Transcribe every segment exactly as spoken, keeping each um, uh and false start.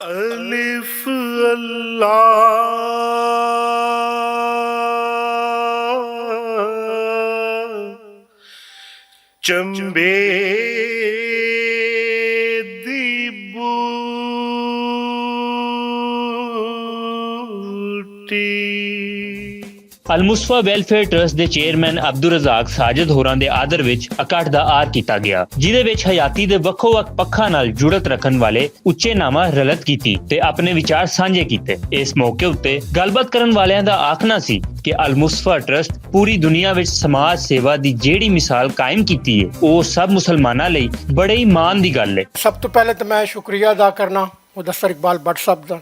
الف اللہ چمبے دی بوٹی۔ المصطفی ویلفیئر ٹرسٹ دے چیئرمین عبدالرزاق ساجد ہوراں دے آدر وچ اکٹھ دا آر کیتا گیا، جدے وچ حیاتی دے وکھو وکھ پکھاں نال جڑت رکھن والے اچے نامہ رلت کیتی تے اپنے وچار سانجھے کیتے۔ اس موقع اتے گل بات کرن والیاں دا آکھنا سی کہ المصطفی ٹرسٹ پوری دنیا وچ سماج سیوا دی جیڑی مثال قائم کیتی ہے، او سب مسلماناں لئی بڑے ہی مان دی گل ہے۔ سب تو پہلے تو میں شکریہ ادا کرنا مدثر اقبال بٹ صاحب دا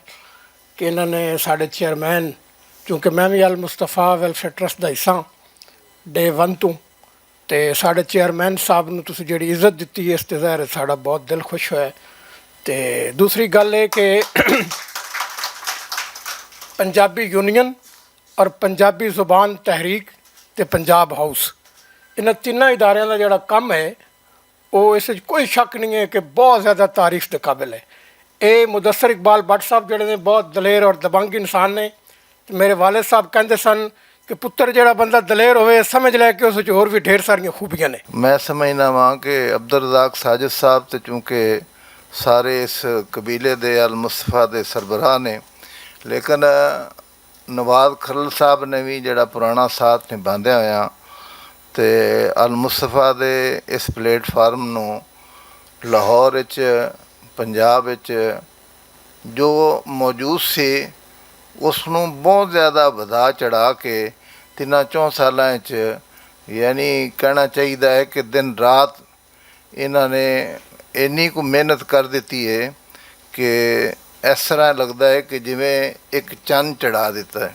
کہ انہاں نے ساڈے چیئرمین، کیونکہ میں وی المصطفی ویلفیئر ٹرسٹ دا حصہ ہاں ڈے ون توں، تے ساڈے چیئرمین صاحب نوں تسی جیڑی عزت دتی ہے، اس تے ظاہر ہے ساڈا بہت دل خوش ہویا ہے۔ تے دوسری گل ہے کہ پنجابی یونین اور پنجابی زبان تحریک تے پنجاب ہاؤس، انہاں تیناں اداریاں دا جڑا کم ہے، او اس وچ کوئی شک نہیں ہے کہ بہت زیادہ تعریف دے قابل ہے۔ اے مدثر اقبال بٹ صاحب جڑے نے، بہت دلیر اور دبنگ انسان نے۔ تے میرے والد صاحب کہندے سن کہ پتر جڑا بندہ دلیر ہوئے، سمجھ لے کہ اس وچ ہور بھی ڈھیر ساریاں خوبیاں نے۔ میں سمجھنا واں کہ عبدالرزاق ساجد صاحب تے چونکہ سارے اس قبیلے دے المصطفیٰ دے سربراہ نے، لیکن نواز کھرل صاحب نے وی جڑا پرانا ساتھ نبھاندے ہویا تے المصطفیٰ دے اس پلیٹ فارم نوں لاہور وچ، پنجاب وچ جو موجود سی، اس نوں بہت زیادہ ودھا چڑھا کے تیناں چون سالاں وچ، یعنی کہنا چاہیدا ہے کہ دن رات انہاں نے اینی کو محنت کر دتی ہے کہ اس طرح لگدا ہے کہ جویں ایک چن چڑھا دتا ہے،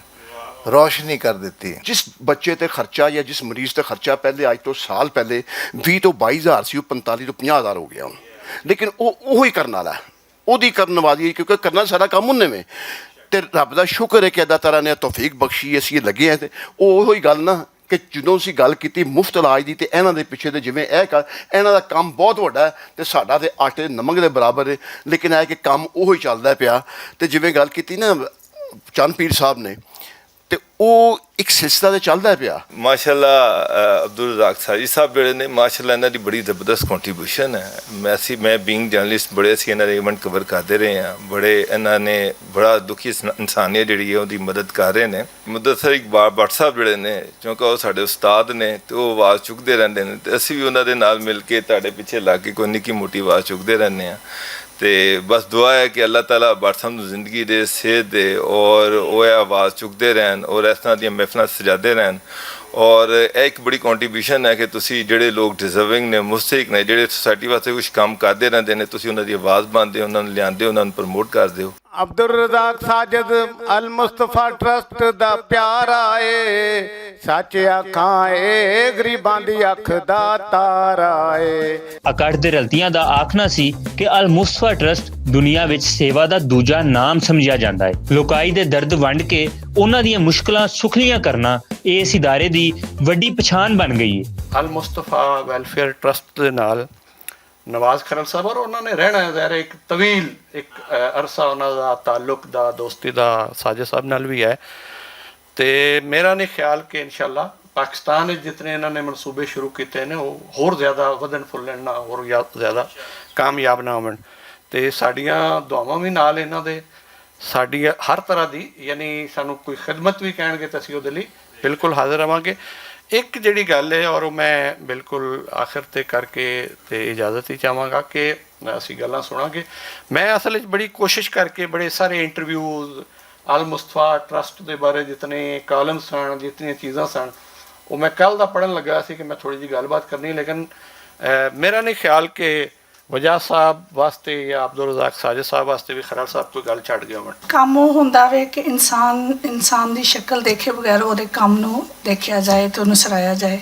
روشنی کر دتی ہے۔ جس بچے تے خرچہ یا جس مریض تے خرچہ پہلے، اج تو سال پہلے، ویہہ تو بائی ہزار سی، او پنتالی تو پنجاہ ہزار ہو گیا ہن۔ لیکن او اوہی کرن والا ہے، اوہدی کرن والی ہے، کیونکہ کرنا سارا کم انہیں میں۔ تے رب دا شکر ہے کہ اللہ تعالیٰ نے توفیق بخشی، اسی لگے ہیں۔ تے اوہی گل نا کہ جدوں اسی گل کیتی مفت علاج دی، تے انہاں دے پچھے تے جویں اے کر، انہاں دا کم بہت وڈا ہے تے ساڈا تے آٹے نمک دے برابر ہے، لیکن اے کہ کم اوہی چلدا پیا۔ تے جویں گل کیتی نا چند پیر صاحب نے، تے او ایک سلسلہ تے چلدا پیا۔ ماشاءاللہ، عبدالرزاق ساجد صاحب جڑے نے، ماشاءاللہ انہاں دی بڑی زبردست کنٹریبیوشن ہے۔ میں سی، میں بینگ جرنلسٹ بڑے سی انہاں دے ایونٹ کور کردے رہے ہیں، بڑے انہاں نے بڑا دکھی انسانیت جڑی ہے، اوہدی مدد کر رہے نے۔ مدد سر اقبال بٹ صاحب جڑے نے، کیونکہ او ساڈے استاد نے تے او آواز چکدے رہندے نے، تے اسی وی انہاں دے نال مل کے تہاڈے پچھے لگ کے کوئی نکی موٹی آواز چکدے رہندے ہاں۔ تے بس دعا ہے کہ اللہ تعالیٰ بٹ صاحب نوں زندگی دے، صحت دے، اور او اے آواز چکدے رہن اور اس طرح دیاں محفلاں سجادے رہن۔ اور اے ایک بڑی کنٹریبیوشن ہے کہ تسی جڑے لوگ ڈیزرونگ نے، مستحق نے، جڑے سوسائٹی واسطے کچھ کام کردے رہندے نے، تسی انہاں دی آواز بنتے ہو، انہاں نوں لیاندے ہو، انہاں نوں پروموٹ کردے ہو۔ عبدالرزاق ساجد، المصطفی ٹرسٹ دا پیارا اے، سچ آکھاں اے غریباں دی اکھ دا تارا اے۔ اکٹھ دے رلتیاں دا آکھنا سی کہ المصطفی ٹرسٹ دنیا وچ سیوا دا دوجا نام سمجھیا جاندا ہے۔ لوکائی دے درد ونڈ کے انہاں دیاں مشکلاں سکھلیاں کرنا اے اس ادارے دی وڈی پچھان بن گئی ہے۔ المصطفی ویلفیئر ٹرسٹ دے نال نواز کھرل صاحب، اور انہاں نے رہنا ہے، ظاہر ہے، ایک طویل، ایک، اے، عرصہ انہاں دا تعلق دا، دوستی دا ساجد صاحب نال بھی ہے۔ تے میرا نہیں خیال کہ انشاءاللہ پاکستان وچ جتنے انہاں نے منصوبے شروع کیتے نے، وہ ہور زیادہ ودھن پھلن نہ، ہور یا-، زیادہ کامیاب نہ ہون۔ تے ساڈیاں دعاواں بھی نال انہاں دے، ساڈی ہر طرح دی، یعنی سانوں کوئی خدمت بھی کہن گے تے اسی او دے لئی بالکل حاضر رہواں گے۔ ایک جڑی گل ہے، اور میں بالکل آخر تے کر کے تے اجازت ہی چاہواں گا کہ اسی گلاں سناں گے۔ میں اصل وچ بڑی کوشش کر کے بڑے سارے انٹرویوز، المصطفی ٹرسٹ دے بارے جتنے کالم سن، جتنی چیزاں سن، وہ میں کل دا پڑھن لگا سی کہ میں تھوڑی جی گل بات کرنی، لیکن، اے، میرا نہیں خیال کہ وجاہ صاحب واسطے یا عبدالرزاق ساجد صاحب واسطے بھی خرال صاحب کوئی گل چھڈ گئے ہون۔ کم او ہوندا وے کہ انسان، انسان دی شکل دیکھے بغیر او دے کم نوں دیکھیا جائے تے اونوں سرایا جائے۔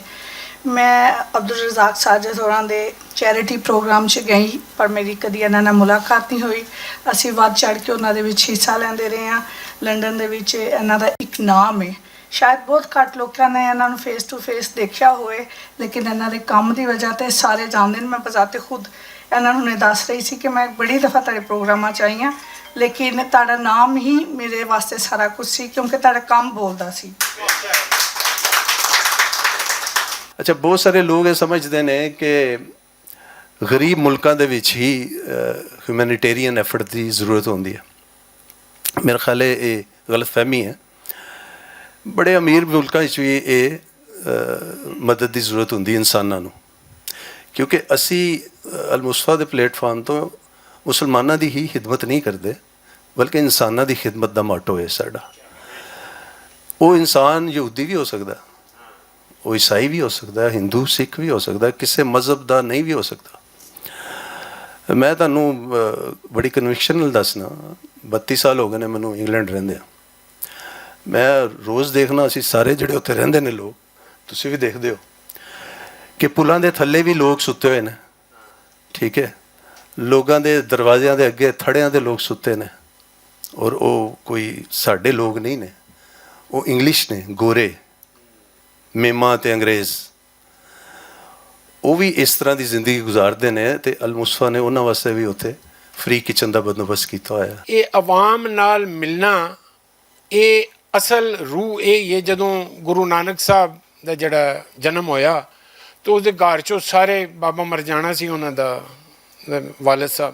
میں عبدالرزاق ساجد ہوراں دے چیریٹی پروگرام چ گئی، پر میری کدی انہاں نال ملاقات نہیں ہوئی۔ اسی ود چڑھ کے انہاں دے وچ حصہ لیندے رہے ہاں۔ لندن دے وچ انہاں دا ایک نام ہے، شاید بہت گھٹ لوکاں نے انہاں نوں فیس ٹو فیس دیکھیا ہوئے، لیکن انہاں دے کم دی وجہ تے سارے جاندے نے۔ میں بذات خود انہاں نوں دس رہی سی کہ میں بڑی دفعہ تیرے پروگراماں چ آئی ہاں، لیکن تہاڈا نام ہی میرے واسطے سارا کچھ سی، کیونکہ تہاڈا کم بولدا سی۔ اچھا، بہت سارے لوگ یہ سمجھتے ہیں کہ غریب ملکاں دے وچ ہی ہیومینیٹیرین ایفرٹ دی ضرورت ہوندی ہے۔ میرا خیال ہے یہ غلط فہمی ہے۔ بڑے امیر ملکاں وچ بھی یہ مدد دی ضرورت ہوندی انساناں نوں، کیونکہ اسی المصطفیٰ دے پلیٹ فارم تو مسلماناں دی ہی خدمت نہیں کردے، بلکہ انساناں دی خدمت دا ماٹو ہے ساڈا۔ وہ انسان یہودی بھی ہو سکدا، وہ عیسائی بھی ہو سکدا، ہندو سکھ بھی ہو سکدا، کسے مذہب دا نہیں بھی ہو سکدا۔ میں تانوں بڑی کنوکشن نال دسنا، بتی سال ہو گئے نے مینوں انگلینڈ رہندے۔ میں روز دیکھنا اسی سارے جڑے اتھے رہندے نے لوگ، تسی بھی دیکھدے ہو کہ پلاں دے تھلے بھی لوگ ستے ہوئے نے۔ ٹھیک ہے، لوگاں دے دروازیاں دے اگے تھڑیاں دے لوگ ستے نے، اور او کوئی ساڈے لوگ نہیں نے، او انگلش نے، گورے، میماں تے انگریز۔ او بھی اس طرح دی زندگی گزاردے نے، تے المصطفیٰ نے انہاں واسطے بھی اتھے فری کچن دا بندوبست کیتا ہویا۔ اے عوام نال ملنا، اے اصل روح اے یہ جدوں گرو نانک صاحب دا جڑا جنم ہویا، تو اس دے گھر چوں سارے، بابا مرجانا سی انہاں دا والد صاحب،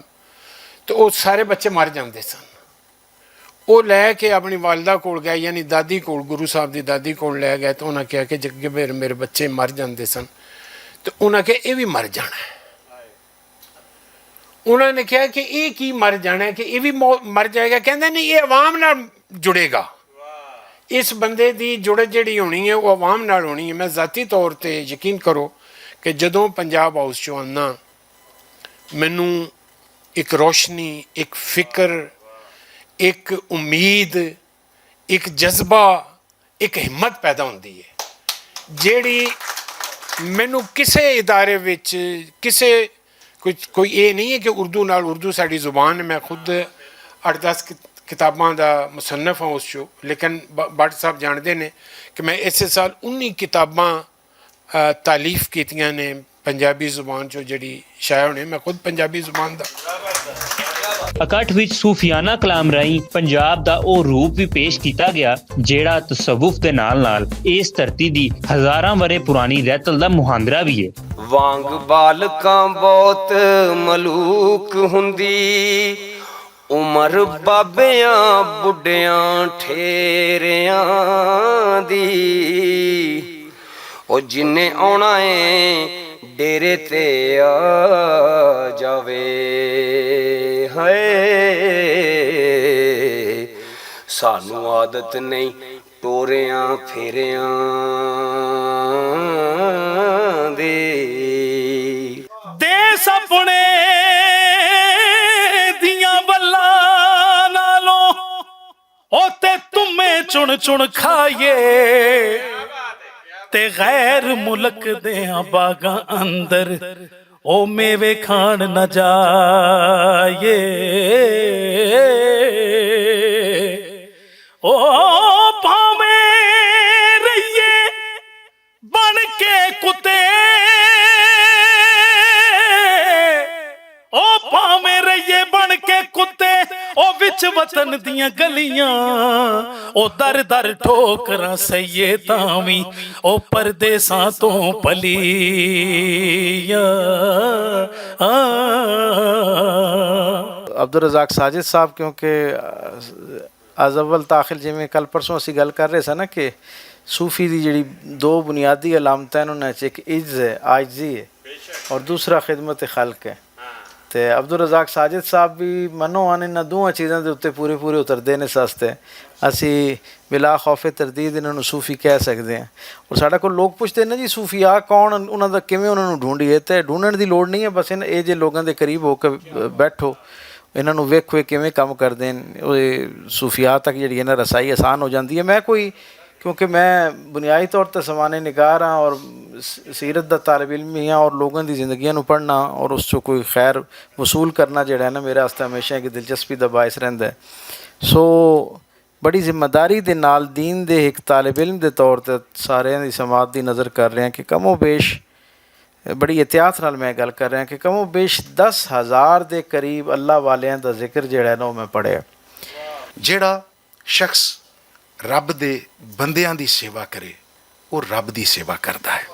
تو او سارے بچے مر جاندے سن۔ او لے کے اپنی والدہ کول گئے، یعنی دادی کول، گرو صاحب دی دادی کول لے گئے، تو انہاں کہا کہ جگہ میرے، میرے بچے مر جاندے سن، تو انہاں کہا یہ بھی مر جانا ہے۔ انہاں نے کہا کہ یہ کی مر جانا ہے، کہ یہ بھی مو- مر جائے گا؟ کہندا نہیں، یہ عوام نال جڑے گا۔ اس بندے دی جڑت جڑی ہونی ہے، وہ عوام نال ہونی ہے۔ میں ذاتی طور تے، یقین کرو، کہ جدوں پنجاب ہاؤس چوں آنا، مینوں ایک روشنی، ایک فکر، ایک امید، ایک جذبہ، ایک ہمت پیدا ہوندی ہے، جیڑی مینوں کسے ادارے وچ، کسے، کوئی، کوئی اے نہیں ہے کہ اردو نال، اردو ساڈی زبان ہے۔ میں خود اٹھ دس کت- کتاباں دا مصنف ہاں اس چوں، لیکن ب- بٹ صاحب جانتے نے کہ میں اسے سال انی کتاباں، آ، تالیف کیتیاں نے پنجابی زبان چوں، جیڑی شائع ہونے۔ میں خود پنجابی زبان دا اکٹھ وچ صوفیانہ کلام راہیں پنجاب دا او روپ وی پیش کیتا گیا، جیڑا تصوف دے نال نال اس دھرتی دی ہزاراں ورے پرانی رہتل دا مہاندرا وی ہے۔ وانگ بالکاں بہت ملوک ہوندی، عمر بابیاں بڈھیاں ٹھیریاں دی۔ او جن نے آنا ہے ڈیرے تے آ جاوے۔ ہائے، سانو عادت نہیں ٹوریاں پھیریاں دی۔ دیس اپنے دیاں بلاں نالوں، او تے تمے چن چن کھائیے، تے غیر ملک دیاں باغاں اندر او میوے کھان نہ جائیے۔ او پاویں رہیے بن کے کتے، او پاویں رہیے بن کے کتے، او وچ وطن دیاں گلیاں، او در در ٹھوکراں سہیے تاں وی، او پردیساں توں پلیاں۔ عبدالرزاق ساجد صاحب، کیونکہ از اول تاخیر، جویں کل پرسوں اسی گل کر رہے ساں نا کہ صوفی دی جڑی دو بنیادی علامتاں ہن، انہاں چ ایک عجز ہے، عاجزی ہے، اور دوسرا خدمت خلق ہے۔ تے عبدالرزاق ساجد صاحب بھی منو ہن انہاں دوواں چیزاں دے اُتے پورے پورے اتردے نے۔ اس واسطے اسی بلا خوف تردید انہاں نوں صوفی کہہ سکدے ہیں۔ اور ساڈا کول لوگ پوچھدے نے، "جی، صوفیاء کون ہن؟ انہاں دا کیویں انہاں نوں ڈھونڈیے؟" تے ڈھونڈن دی لوڑ نہیں ہے، بس ان-، اے جے لوگاں دے قریب ہو کے بیٹھو، انہاں نوں ویکھو اے کیویں کم کردے ہن۔ اے صوفیاء تک جڑی ہے نا، رسائی آسان ہو جاندی ہے۔ میں کوئی، کیونکہ میں بنیادی طور تے سوانح نگار ہاں اور س-، سیرت دا طالب علم ہی ہاں اور لوگاں دی زندگیاں نوں پڑھنا اور اس چوں کوئی خیر وصول کرنا جڑا ہے نا، میرے واسطے ہمیشہ ایک دلچسپی دا باعث رہندا ہے۔ سو، بڑی ذمہ داری دے نال دین دے ایک طالب علم دے طور تے سارے دی سماعت دی نظر کر رہے ہیں کہ کم و بیش، بڑی احتیاط نال میں گل کر رہا کہ کم و بیش دس ہزار دے قریب اللہ والیاں دا ذکر جڑا ہے نا، او میں پڑھیا۔ جیڑا شخص رب دے بندیاں دی سیوا کرے، وہ رب دی سیوا کردا ہے۔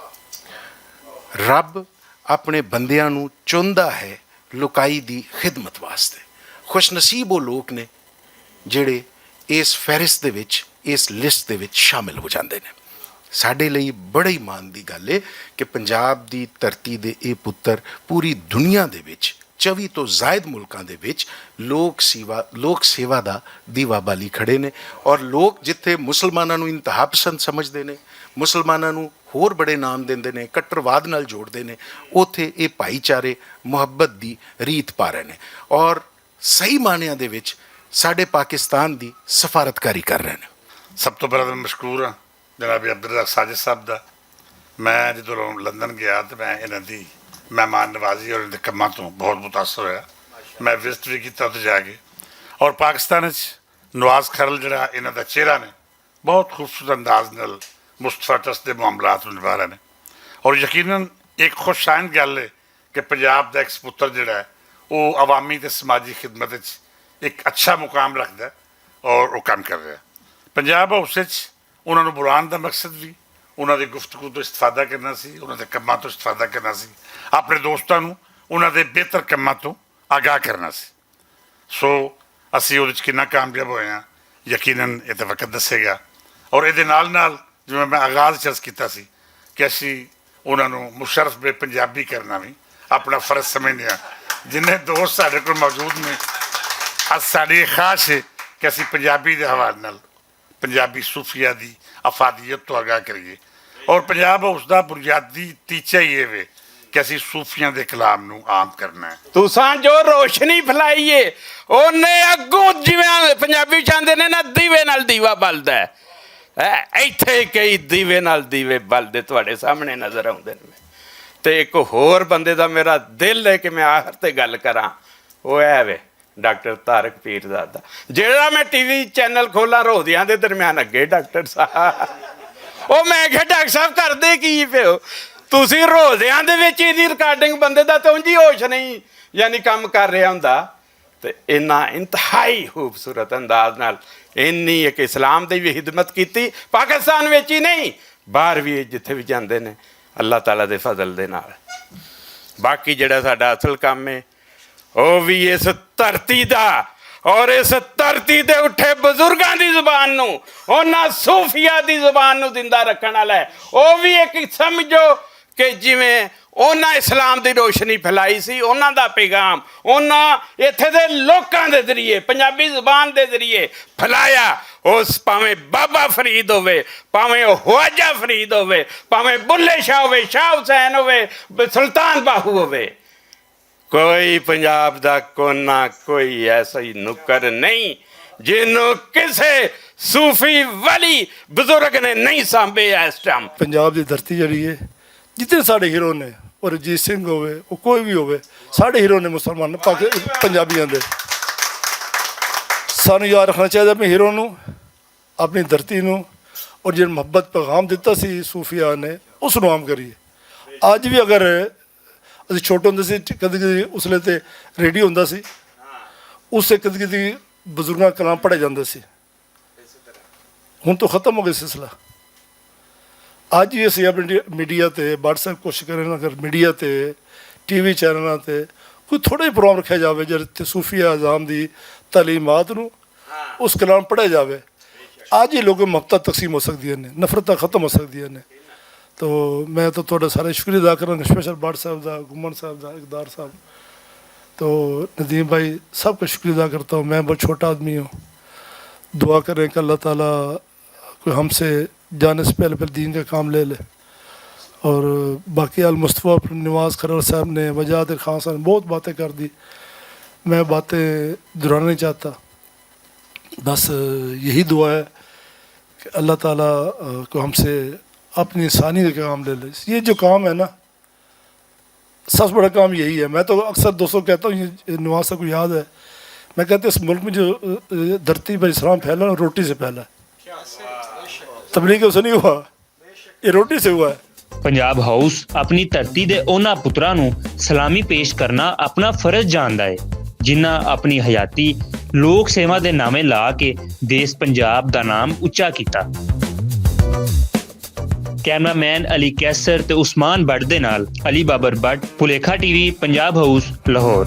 رب اپنے بندیاں نوں چندا ہے لکائی دی خدمت واسطے۔ خوش نصیب وہ لوگ نے جڑے اس فہرست دے وچ، اس لسٹ دے وچ شامل ہو جاندے نے۔ ساڈے لئی بڑے ایمان دی گل ہے کہ پنجاب دی دھرتی دے اے پتر پوری دنیا دے وچ چوی تو زائد ملکاں دے وچ لوک سیوا لوک سیوا دا دیوا بالی کھڑے نے۔ اور لوک جتھے مسلماناں نوں انتہا پسند سمجھدے نے، مسلماناں نوں ہور بڑے نام دیندے نے، کٹرواد نال جوڑدے نے، اوتھے اے بھائی چارے محبت دی ریت پا رہے نے اور صحیح معنیاں دے وچ ساڈے پاکستان دی سفارتکاری کر رہے نے۔ سب تو پہلے میں مشکور ہاں جناب عبدالرزاق ساجد صاحب دا۔ میں جدوں لندن گیا تو میں انہاں دی مہمان نوازی اور انہاں دے کماں تو بہت متاثر ہویا۔ میں وزٹ بھی کیتا اتھے جا کے۔ اور پاکستان وچ نواز کھرل جڑا انہاں دا چہرہ نے، بہت خوبصورت انداز نال مصطفیٰ ٹرسٹ دے معاملات نوں نبھا رہے نے۔ اور یقیناً ایک خوش آئند گل ہے کہ پنجاب دا ایک سپتر جڑا ہے، وہ عوامی تے سماجی خدمت وچ ایک اچھا مقام رکھدا ہے اور وہ کام کر رہا ہے۔ پنجاب ہاؤس وچ انہاں نوں بلان دا مقصد بھی، انہاں دی گفتگو تو استفادہ کرنا سی، انہاں دے کماں تو استفادہ کرنا سی، اپنے دوستاں نوں انہاں دے بہتر کماں تو آگاہ کرنا سی۔ سو اسی اودے وچ کنا کامیاب ہوئے ہاں، یقیناً یہ تو وقت دسے گا۔ اور یہ نال نال جویں میں آغاز چرچ کیتا سی کہ اسی انہاں نوں مشرف بے پنجابی کرنا بھی اپنا فرض سمجھنے ہاں۔ جنہیں دوست ساڈے کول موجود نے، اج ساڈی یہ خواہش ہے کہ اسی پنجابی دے حوالے نال پنجابی صوفیہ دی افادیت تو آگاہ کریے۔ اور پنجاب ہاؤس دا بنیادی ٹیچہ ہی یہ وے کہ اسی صوفیاں دے کلام نوں عام کرنا ہے۔ تساں جو روشنی پھیلائی ہے، اونے اگوں جویں پنجابی چاہندے نے نا، دیوے نال دیوا بلدا ہے۔ اے، ایتھے کئی دیوے نال دیوے بلدے تہاڈے سامنے نظر آوندے نے۔ تے ایک ہور بندے دا میرا دل ہے کہ میں آخر تے گل کراں، او اے وے ڈاکٹر طارق پیرزادہ۔ جیڑا میں ٹی وی چینل کھولاں، روزیاں دے درمیان اگے ڈاکٹر صاحب، او میں کہ ڈاکٹر صاحب کردے کی پے ہو؟ تسی روزیاں دے وچ ایدی ریکارڈنگ بندے دا تے اونجی ہوش نہیں، یعنی کم کر رہا ہوندا۔ تے انہاں انتہائی خوبصورت انداز نال اینی ایک اسلام دی وی خدمت کیتی، پاکستان وچ ہی نہیں، باہر وی جتھے وی جاندے نے، اللہ تعالیٰ دے فضل دے نال۔ باقی جڑا ساڈا اصل کام ہے، او وی اس دھرتی دا، اور اس دھرتی دے اٹھے بزرگاں دی زبان نو، انہاں صوفیاء دی زبان نو زندہ رکھن والا ہے۔ او وی ایک سمجھو کہ جویں انہاں اسلام دی روشنی پھیلائی سی، انہاں دا پیغام انہاں ایتھے دے لوکاں دے ذریعے، پنجابی زبان دے ذریعے پھیلایا۔ اس پاویں بابا فرید ہووے، پاویں او خواجہ فرید ہووے، پاویں بلے شاہ ہووے، شاہ حسین ہووے، سلطان باہو ہووے، کوئی پنجاب دا کونا، کوئی ایسا ہی نکر نہیں جنوں کسے صوفی ولی بزرگ نے نہیں سانبھے۔ اس ٹائم پنجاب دی دھرتی جڑی ہے، جتنے ساڈے ہیرو نے، او رجیت سنگھ ہوئے، او کوئی بھی ہوئے، ساڈے ہیرو نے مسلمان پاک-، پنجابیاں دے۔ سانو یاد رکھنا چاہیے اپنے ہیرو نو، اپنی دھرتی نو، اور جن محبت پیغام دتا سی صوفیاء نے، اس نو عام کریے۔ اج بھی اگر اسی چھوٹے ہوندے سی، کدی کدی اس لیے تے ریڈیو ہوندا سی، اس سے کدی کدی بزرگاں کلام پڑھے جاندے سی۔ ہن تو ختم ہو گئے سلسلہ۔ اج ہی اسی اپنی میڈیا تے، واٹس ایپ کوشش کریں، اگر میڈیا تے، ٹی وی چینلاں تے کوئی تھوڑا ہی پروگرام رکھیا جاوے جہدے تے صوفیہ اعظام دی تعلیمات نو اس کلام پڑھیا جاوے، اج ہی لوگوں محبتاں تقسیم ہو سکدیاں نے، نفرتاں ختم ہو سکدیاں نے۔ تو میں تو تہاڈا سارا شکریہ ادا کراں، اسپیشل بٹ صاحب دا، گمن صاحب دا، اقدار صاحب، تو ندیم بھائی، سب کا شکریہ ادا کرتا ہوں۔ میں بہت چھوٹا آدمی ہوں، دعا کریں کہ اللہ تعالیٰ کوئی ہم سے جانے سے پہلے پہلے دین کا کام لے لے۔ اور باقی المصطفیٰ نواز کھرڑ صاحب نے، وجاہد خان صاحب نے بہت باتیں کر دی، میں باتیں دہرانا نہیں چاہتا۔ بس یہی دعا ہے کہ اللہ تعالیٰ کو ہم سے اپنی انسانی کا کام لے لے۔ یہ جو کام ہے نا، سب سے بڑا کام یہی ہے۔ میں تو اکثر دوستوں کو کہتا ہوں، یہ نواز صاحب کو یاد ہے، میں کہتا ہوں اس ملک میں جو دھرتی پر اسلام پھیلا نا، روٹی سے پھیلا ہے۔ تبلیغ سے نہیں ہوا، یہ روٹی سے ہوا ہے۔ پنجاب ہاؤس اپنی دھرتی دے انہاں پتراں نوں سلامی پیش کرنا اپنا فرض جاندا ہے۔ جنہاں اپنی حیاتی لوک سیوا دے نامے لا کے دیس پنجاب دا نام اچا کیتا۔ کیمرہ مین علی کیسر تے عثمان بٹ دے نال علی بابر بٹ، پلیکھا ٹی وی، پنجاب ہاؤس، لاہور۔